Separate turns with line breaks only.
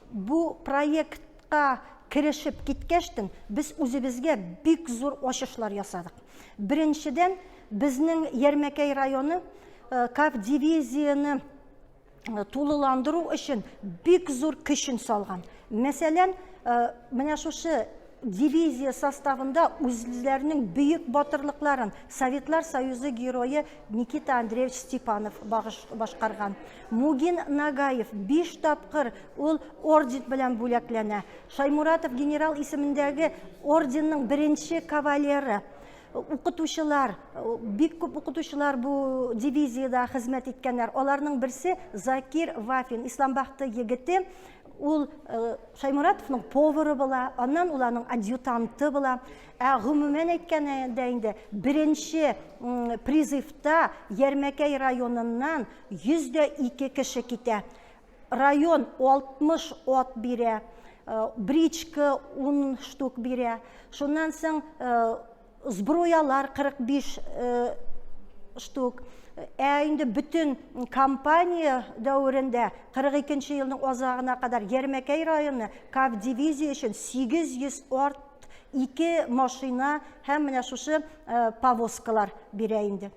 Бу проектка керешеп киткәчтен, без үзебезгә бик зур ачышлар ясадык. Беренчедән, безнең Ярмәкәй районы кавдивизияне тулыландыру өчен бик зур көчен салган. Мәсәлән, менә шушы дивизия составында үзләренең бөек батырлыкларын Советлар Союзы герое Никита Андреевич Степанов башкарган. Мугин Нагаев 5 тапкыр ул орден белән бүләкләнә. Шаймуратов генерал исемендәге орденның беренче кавалеры. Укытучылар, бик күп укытучылар бу дивизиядә хезмәт иткәннәр. Аларның берсе Закир Вафин, Исламбахты егете. Ул Шаймуратовның повары була, аннан ул аның адъютанты була. Ә гомумән әйткәндә инде беренче призывта Ярмәкәй районыннан 102 кеше китә. Район 60 ат бирә, бричка 10 штук бирә. Шуннан соң сбруялар 45 штук. Ә инде бөтен кампания дәверендә 42 елның азагына кадәр Ярмәкәй районы КАВ дивизия өчен 800 арт, ике машина һәм менә шушы повозкалар бирә инде.